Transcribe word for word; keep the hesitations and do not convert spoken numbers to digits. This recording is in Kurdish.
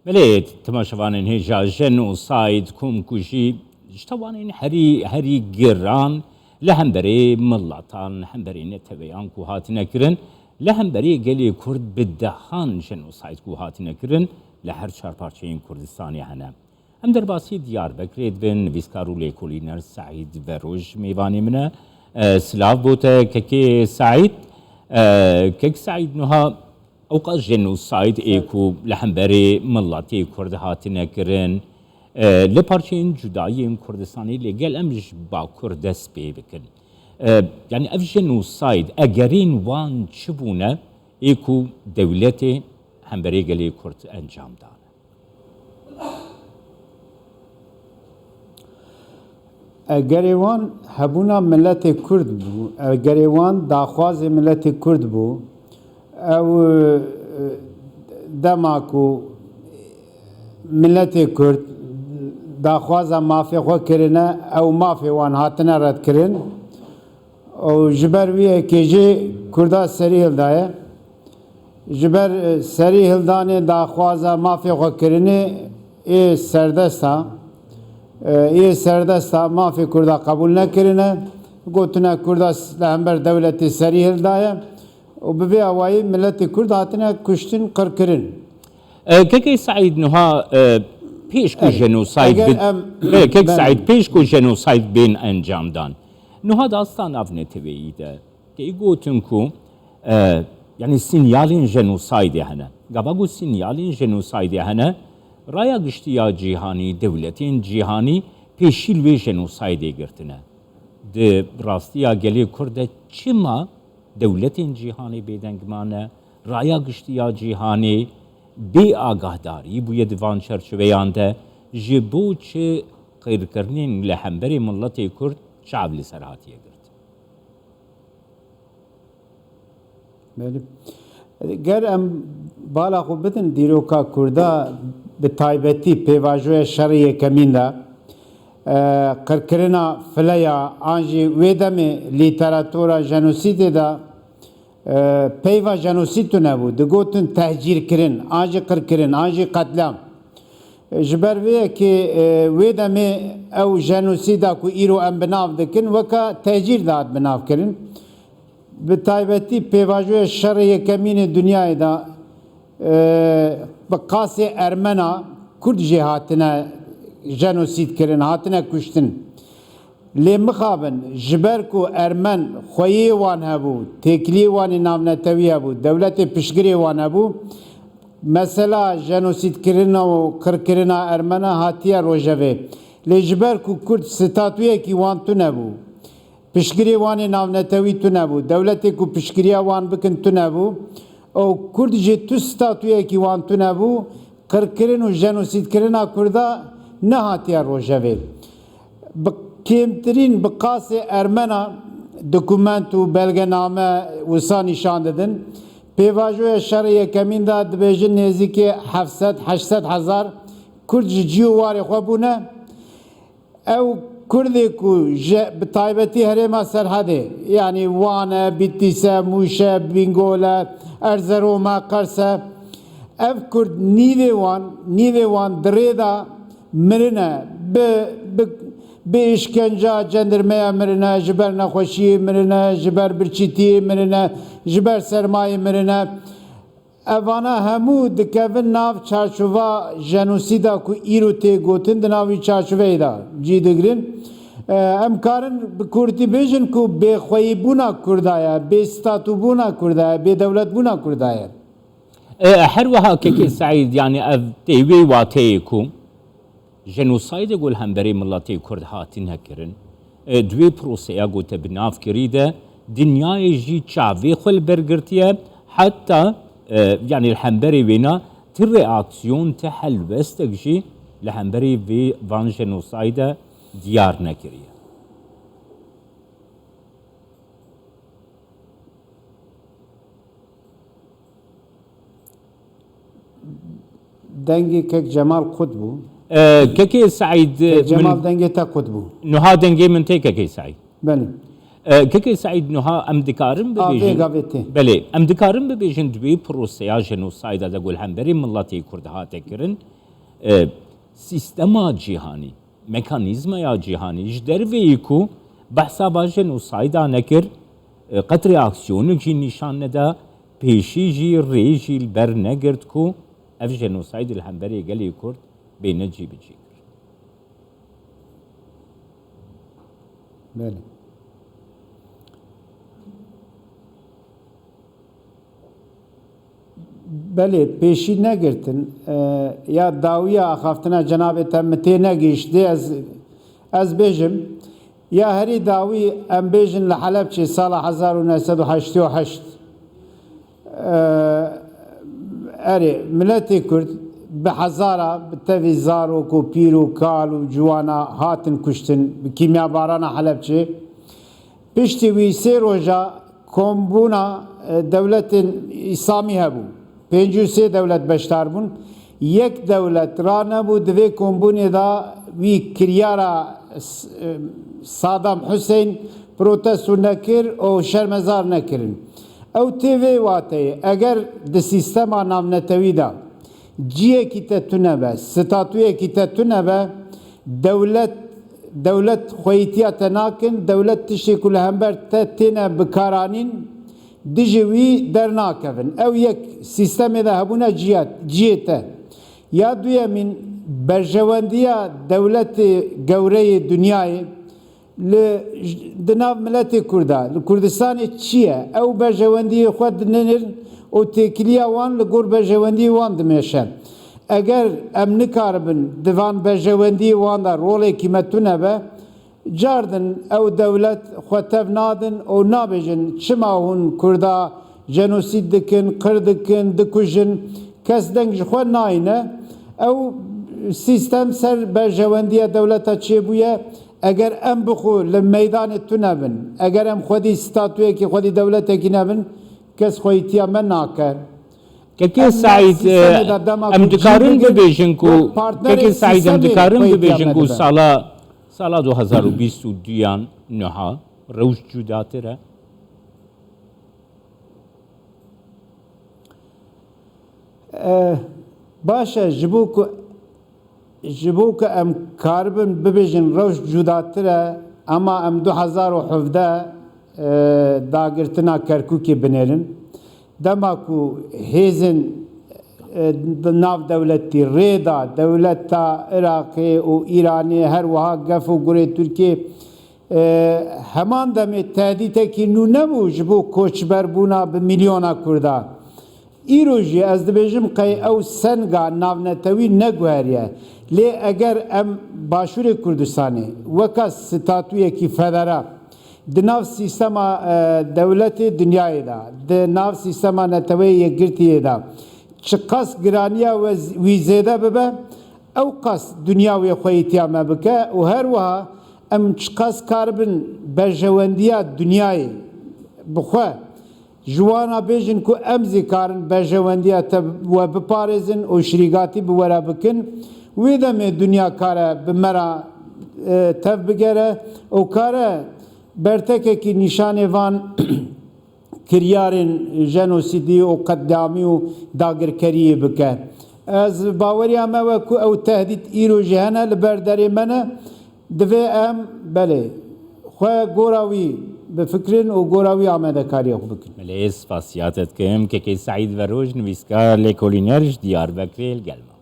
Belê, temaşevanên hêja, jenosayd, komkujî, ji tawanên herî, herî giran li hemberî milatan, li hemberî neteweyan ku hatine kirin, li hemberî gelê Kurd bi dehan jenosayd ku hatine kirin, li her çar parçeyên Kurdistanê hene. Em derbasî Diyarbekirê dibin, nivîskar û lêkolîner Seîd Veroj mêvanê min e. E, silav bo te, kekê Seîd. E, kek Seîd, niha ewqas jenosayd ê ku li hemberî miletê Kurd hatine kirin, e, li parçeyên cuda yên Kurdistanê, lê gel em ji Bakur dest pê bikin. E, yanî ev jenosayd, egerên wan çi bûne ê ku dewletê hemberê gelê Kurd encam dane? Egerê wan hebûna miletê Kurd bû. Egerê wan daxwazê miletê Kurd bû. Ew, e, dema ku miletê Kurd daxwaza mafê xwe kirine, ew mafê wan hatine redkirin. Û ji ber wî yekê jî Kurda serî hildaye. Ji ber, e, serî hildanê daxwaza mafê xwe kirinê ê serdesta, e, ê serdesta mafê Kurda qebûl nekirine. Gotine Kurda s-, li hember dewletê serî hildaye û bi vê awayî miletê Kurd hatine kuştin, qirkirin. E, kekê Seîd, niha, e, pêş ku Erê, jenosayd eger bid-, em, Belê, kek belê. Seîd, pêş ku jenosayd bên encam dan, niha di asta navneteweyî de tê gotin ku, e, yanî sinyalên jenosaydê hene. Gava ku sinyalên jenosaydê hene, raya giştî ya cîhanî, dewletên cîhanî pêşî li wê jenosaydê girtine. Di rastiya gelê Kurd de çima dewletên cîhanê bêdeng mane, raya giştî ya cîhanê bê agahdarî bûye di van çerçeveyan de, ji bo çi qîrkirinên li hemberî miletê Kurd çav li ser hatiye girtin? Belê. Ger em bala xwe bidin dîroka Kurda, bi taybetî pêvajoya şerê yekemîn de, e, qirkirina fileya an jî wê demê lîteratura jenosîdê de, e, peyva jenosîd tune bû. Digotin tehcîrkirin, an jî qirkirin, an jî qetliam. Ji ber vê yekê, e, wê demê ew jenosîda ku îro em bi nav dikin, weka tehcîr dihat bi nav kirin. Bi taybetî pêvajoya şerê yekemînê dinyayê de, e, bi qasê Ermena Kurd jî hatine jenosîd kirin, hatine kuştin. Lê mixabin, ji ber ku Ermen xweyê wan hebû, têkiliyê wan ê navnetewî hebû, dewletê piştgirê wan hebû, mesela jenosîdkirina û qirkirina Ermena hatiye rojevê. Lê ji ber ku Kurd statuyekî wan tune bû, piştgirê wan ê navnetewî tune bû, dewletê ku piştgiriya wan bikin tune bû, û Kurd jî tu statuyekî wan tune bû, qirkirin û jenosîdkirina Kurda nehatiye rojevê. Bi kêmtirîn, bi qasê Ermena dokument û belgename wisa nîşan didin. Pêvajoya şerê yekemîn de dibêjin nêzîkî heft sed heşt sed hezar Kurd ji cî û warê xwe bûne. Ew Kurdê ku ji, bi taybetî herêma Serhedê, yanî Wan e, Bîtîs e, Mûş e, Bîngol e, Erzerom e, Qers e, ev Kurd nîvê wan, nîvê wan di rê de mirine, bi, bi, bi îşkenca cendirmeya mirine, ji ber nexweşiyê mirine, ji ber birçîtiyê mirine, ji ber sermayê mirine. Evana hemû dikevin nav çarçova jenosîda ku îro tê gotin, di nav wî çarçoveyê de cî digirin. E, em karin bi kûrtî bêjin ku bêxweyîbûna Kurda ye, bêstatûbûna Kurda ye, bêdewletbûna Kurda ye. E, her wiha kekê Seîd, yanî ev tê wê wateyê ku jenosaydê ku li hemberî miletê Kurd hatine kirin, e, di wê proseya ku te bi nav kirî de dinyayê jî çavê xwe li ber girtiye, heta, e, yanî li hemberî wêna ti reaksiyon, ti helwestek jî li hemberî vê van jenosayde diyar nekiriye. Dengê kek Cemal qut bû. E, kekê Seîd, Kek Cemal, min dengê te qut bû. Niha dengê min tê, kekê Seîd. Belê. E, Kekê Seîd, nuha em dikarin bibêjin, belê, em dikarin bibêjin di wê proseya jenosayda de ku li hemberî miletê Kurd hate kirin, e, sîstema cîhanî, mekanîzmaya cîhanî ji derveyî ku behsa va jenosayda nekir, e, qet reaksiyonik jî nîşan neda, pêşî jî rê jî li ber negirt ku ev jenosayd li hemberî gelê Kurd bêne cîbicî kir. Belê. Belê, pêşî negirtin. E, ya dawiya axaftina cenabê te min tê negihiştê, ez, ez bêjim. Ya herî dawî em bêjin li Helebçê sala hezar û neh sed û heştê û heşt. Erê, miletê Kurd bi hezara bi tevî zarok û pîr û kal û ciwana hatin kuştin bi kîmyabarana Helebçê. Piştî wî sê roja kombûna, e, dewletên Îslamî hebû. Pêncî û sê dewlet beşdar bûn. Yek dewlet ranebû, di vê kombûnê de wî kiryara S-, e, Saddam Hussein protesto nekir û şermezar nekirin. Ew tê vê wateyê, eger di sîstema navnetewî de ciyekî te tune be, statuyekî te tune be, dewlet, dewlet xweyîtiya te nakin, dewlet tiştê ku li hember te têne bikaranîn, dijî wî dernakevin. Ew yek sîstemê de hebûne ciya, ciyê te. Ya duyemîn, berjewendiya dewletê gewreyê dinyayê, li, di nav miletê Kurda, li Kurdistanê çi ye? Ew berjewendiyê xwe dinêrin û têkiliya wan li gor berjewendiyê wan dimeşe. Eger em nikaribin di van berjewendiyê wan de rolekî me tune be, cardin ew dewlet xwe tev nadin û nabêjin, çima hûn Kurda jenosîd dikin, qir dikin, dikujin, kes deng ji xwe nayne. Ew sîstem ser berjewendiya dewleta çêbûye. Eger em bi xwe li meydanê tune bin, eger em xwedî statuyekî, xwedî dewletekî nebin, kes xweyîtiya me nake. Kekê Em Seîd, sîstemê de dema em ku dikarin cî bigin, bibêjin ku, wek partnerê Kekê Seîd, em sîstemê dikarin xweyîtiya bibêjin me ku dibe. Sala, sala du hezar û bîst û duyan niha rewş cudatir e. Eh, baş e, ji bo ku, ji bo ku em karibin bibêjin rewş cudatir e, ema em du hezar û hevdeh, eh, dagirtina Kerkûkê binêrin. Dema ku hêzên, eh, di nav dewletî rê da, dewleta Iraqê û Îranê, her wiha gef û gurê Tirkiyê, e, heman demê tehdîtekî nû nebû ji bo koçberbûna bi milyona Kurda. Îro jî ez dibêjim qey ew senga navnetewî neguheriye. Lê eger em Başûrê Kurdistanê weka statuyekî federa di nav sîstema, e, dewletê dinyayê de, di nav sîstema Neteweyê Yekgirtiyê de çiqas giraniya we z-, wî zêde bibe, ew qas dinya wê xweyîtiya me bike û her wiha em çiqas karibin berjewendiya dinyayê bi xwe ji wana bêjin ku em zî karin berjewendiya te we biparêzin û şirîgatî bi we re bikin, wê demê dinya kare bi me re, e, tev bigere û kare bertekekî nîşanê van kiryarên jenosîdî û qetliamî û dagirkeriyê bike. Ez baweriya me we ku ew tehdît îro jî hene, li ber derê me ne. Divê em, belê, xwe gora wî bifikirin û gora wî amadekariya xwe bikin. Belê, spasiya te dikim. Kekê Seîd Veroj, nivîskar, lêkolîner ji Diyarbekirê li gel me.